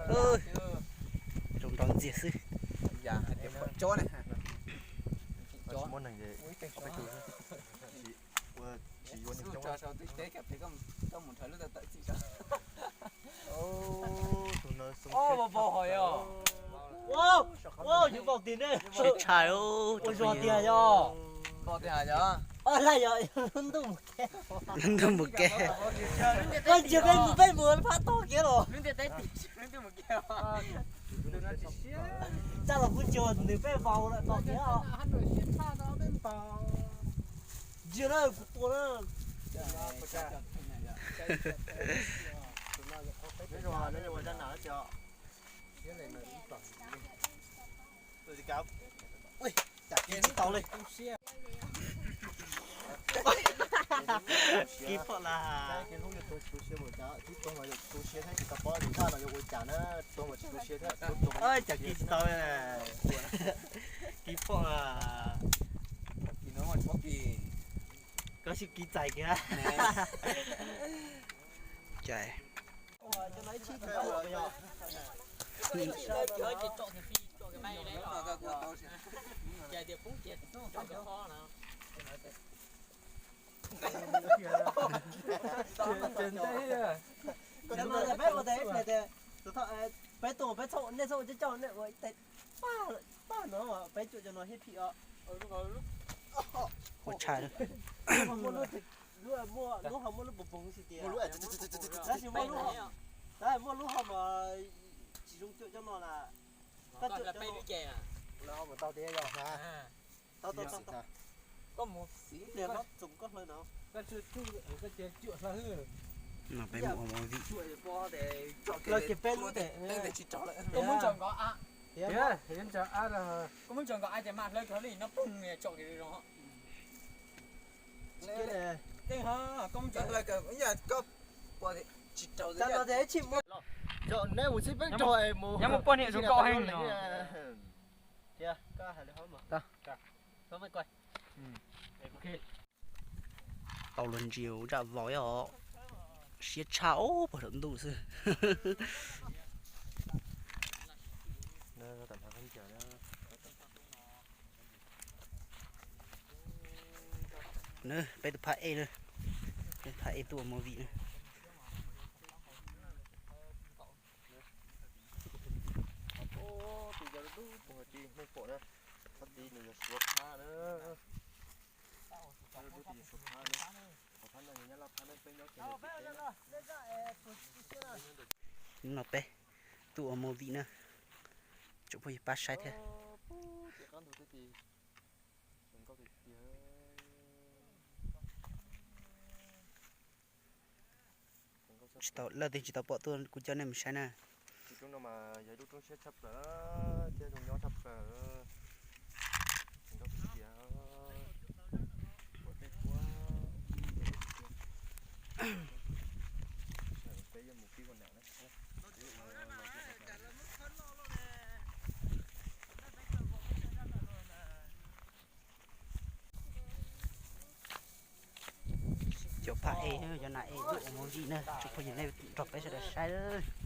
Zoo nrov ntxiag xwb. Muab neeg ob peb tus xwb. Tsis ua, tsis yuav neeg coob. Tus no xoo siab tshaj. Ua zog tiag yog. Lub ntuj mus ke. Koj ntsia peb mus, peb mus phab tog kiag los. Tsaj los kuj tsuas nws peb vau lawm tog kiag os. Ntsia na, kuv tua na. Cas kis tsis tau li. Kis pom las. Hnub yuav tuag tsis tu siab, ua cas tib tug mas yuav tu siab thiab tsis tau paub nws zaj no yuav ua cas na, tuag mas tsis tu siab thiab. Cas kis tsis tau li. Kis pom las. Koj sib kis txais kiag. Cas peb tuaj peb txhob, nej txhob ua coj coj, nej ua ib tes paj no, peb cuam cov no thiaj phim os. Ua tshaj. Lub ho muaj lub poog poog xwb tias, tab sis muaj lub ho, tab muaj lub ho mas tsis zoo cuam coj no las. Koj cuam coj no, lawv ho mus tau tiag yog. Tau tau tau. Koj mus xiv pliag koj txoom koj hlawv no. Koj cia cuam hlawv. No peb mus ua movie. Hlawv kiag peb lub tes. Koj muab ntsaws nkaus a. Koj muab ntsaws nkaus a ces mam hlawv kiag li no pum tsom kiag zoo. Neb mus txhib peb rog mus. Nyob mus poj niam zoo nkauj heev no. Tau luag ntsia zaj vauv os, siab tshaj os, puag saum ntuj xwb. Na, peb tus phab ej na, peb phab ej tuaj ua movie na. Tus yog lub tus hais tias Hmoob pom na, txhob tiv nws yog Suav phab na. Lub tus yog Suav phab na, Suav phab no yog Nyab Laj phab na, peb nyob kiag no peb tuaj ua movie na, tsoom phooj ywg pab saib thiab. Tsis tau, leej twg tsis tau pom tuaj kuv coj nej mus saib na. Lub roob no mas yog ib lub roob siab tshaj plaws thiab zoo nyob tshaj plaws. Peb yuav mus pib ua nam na. Cov phab ej, cov nam ej tuaj ua movie na, tsoom phooj ywg nej nrog peb sawv daws saib.